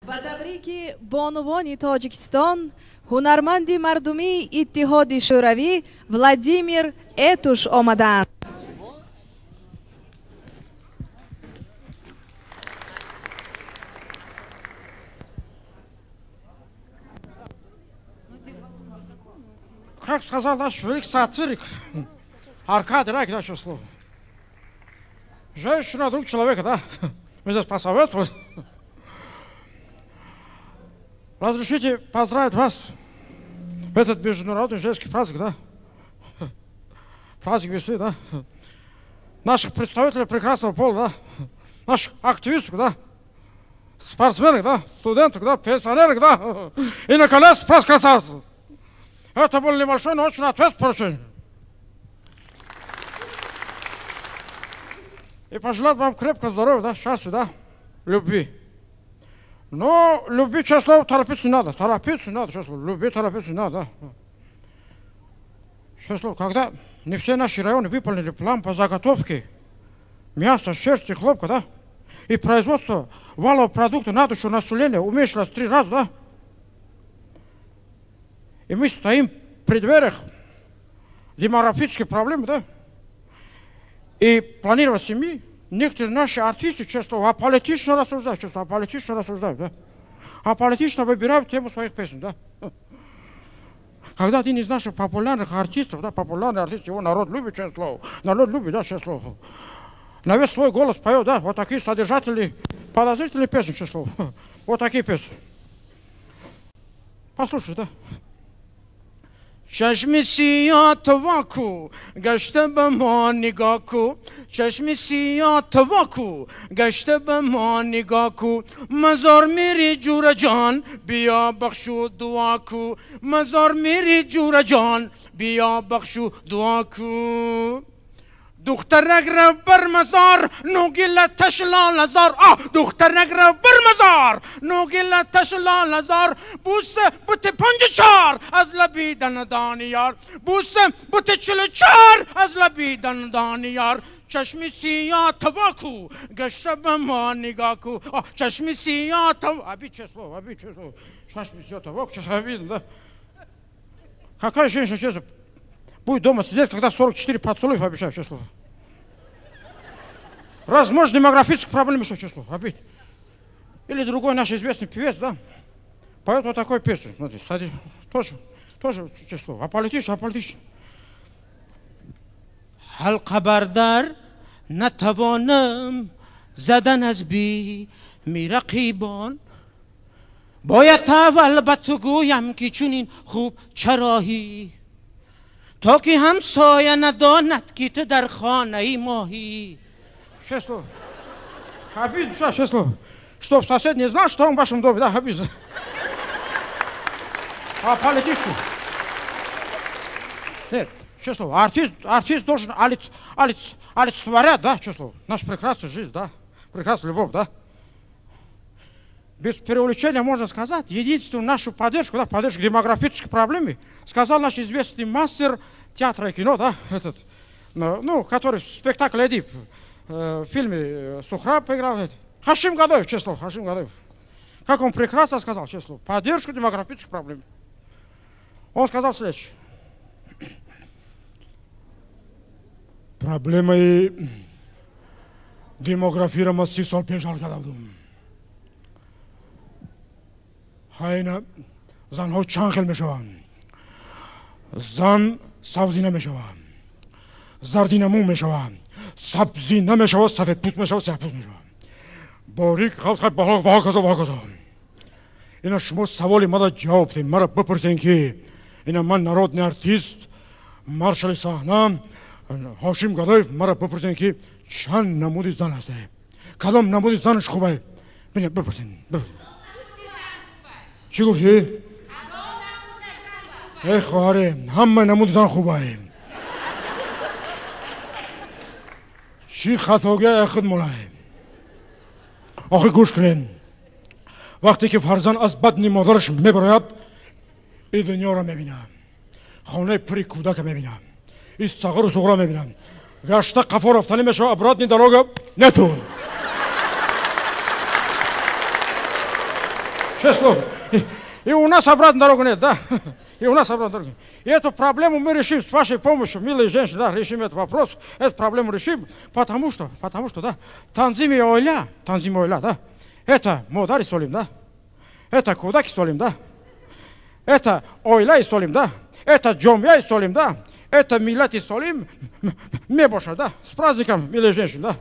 Ба табрики бонувони Тоҷикистон ҳунарманди мардумии Иттиҳоди Шӯравӣ Владимир Этуш омаданд. Как сказал наш великий сатирик Аркадий Райкин, да, слово. Женщина, друг человека, да? Мы здесь посоветовались. Разрешите поздравить вас в этот международный женский праздник, да? Праздник весны, да? Наших представителей прекрасного пола, да? Наших активистов, да? Спортсменов, да? Студентов, да? Пенсионеров, да? И, наконец, пресс-красавцев. Это был небольшой, но очень ответственный поручение. И пожелать вам крепкого здоровья, да, счастья, да, любви. Но любви, честно слово, торопиться не надо. Торопиться не надо, честно слово. Любви торопиться не надо, да. Честно слово, когда не все наши районы выполнили план по заготовке мяса, шерсти, хлопка, да, и производство валового продукта на душу населения уменьшилось в 3 раза, да. И мы стоим при дверях демографических проблем, да, и планировать семьи. Некоторые наши артисты, честно, аполитично рассуждают, честно, аполитично рассуждают, да. Аполитично выбирают тему своих песен, да. Когда один из наших популярных артистов, да, популярный артист, его народ любит, честно слово, народ любит, да, честно слово, на весь свой голос поет, да, вот такие содержатели, подозрительные песни, честно слово, вот такие песни. Послушай, да. چشم سیاه تو گشته به ما نگاه کو، چشم سیاه تو گشته به ما نگاه کو، مزار میری جور جان بیا بخشو دعا کو، مزار میری جور جان بیا بخشو دعا کو. دخترک رفت بر مزار نوگی لتش لاله‌زار، آه دخترک رفت بر مزار نوگی لتش لاله‌زار، بوسه بت 54 از لبی دندانیار، بوسه بت 44 از لبی دندانیار. چشم سیاه تو کو گشته به ما نگاه کو، آه چشم سیاه تو ابی چه слово, ابی چه слово, чашми сиёҳ то ку, сейчас обидно, да? Какая женщина, честно, будет дома сидеть, когда 44 поцелуев обещают, честно слово. Возможно, демографические проблемы еще, честно слово, обид. Или другой наш известный певец, да, поет вот такую песню, смотри, садись, тоже, тоже, честно слово, аполитично, аполитично. حلقه بردر نتوانم زدن از بی می رقیبان، باید اول به تو گویم که چنین خوب چراهی، تا که همسایه نداند که تو در خانه ماهی. Честно, обидно, честно, чтоб сосед не знал, что он в вашем доме, да, обидно. А политически? Нет, честно, артист должен олицетворять, да, честно, наша прекрасная жизнь, да, прекрасная любовь, да. Без преувеличения можно сказать, единственную нашу поддержку, да, поддержку демографической проблеме, сказал наш известный мастер театра и кино, да, этот, ну, который в спектакле «Эдип», в фильме «Сухраб» поиграл, Хашим Гадоев, честно, Хашим Гадоев. Как он прекрасно сказал, честно, поддержку демографической проблемы. Он сказал следующее. Проблемаи демографияро ма 30 сол пеш ҳал карда будум. Хайна занҳо чанд хел мешаванд. Зан сабзӣ намешавад, зардӣ намун мешавад, сабзӣ намешавад, сафедпӯст мешавад, сиёҳпӯст мешавад. Борик хавс баҳо ваҳоказо ваҳоказо. Ина шумо саволи мара ҷавоб диҳед, мара бипурсед ки ина ман народный артист, маршали саҳна Ҳошим Гадоев, мара бипурсед ки чанд намуди зан ҳастае, кадом намуди занаш хубае. Бина бипурсед. Чӣ гуфтӣ? Эй хоҳаре, ҳама намуди зан хубае. Чӣ хатогия худ молае. Охи гӯш кунед, вақте ки фарзанд аз бадни модараш мебарояд, и дунёро мебинад, хонаи пури кӯдака мебинад, и сағиру суғра мебинад, гашта қафо рафтанӣ мешавад, обратный дорога нету. Честное слово. И у нас обратно дорогу нет, да? И у нас обратно дорогу. И эту проблему мы решим с вашей помощью, милые женщины, да, решим этот вопрос, эту проблему решим, потому что, да, танзими оила, да, это модари солим, да, это кӯдаки солим, да, это оилаи солим, да, это ҷомеаи солим, да, это миллати солим мебошад, да. С праздником, милые женщины, да.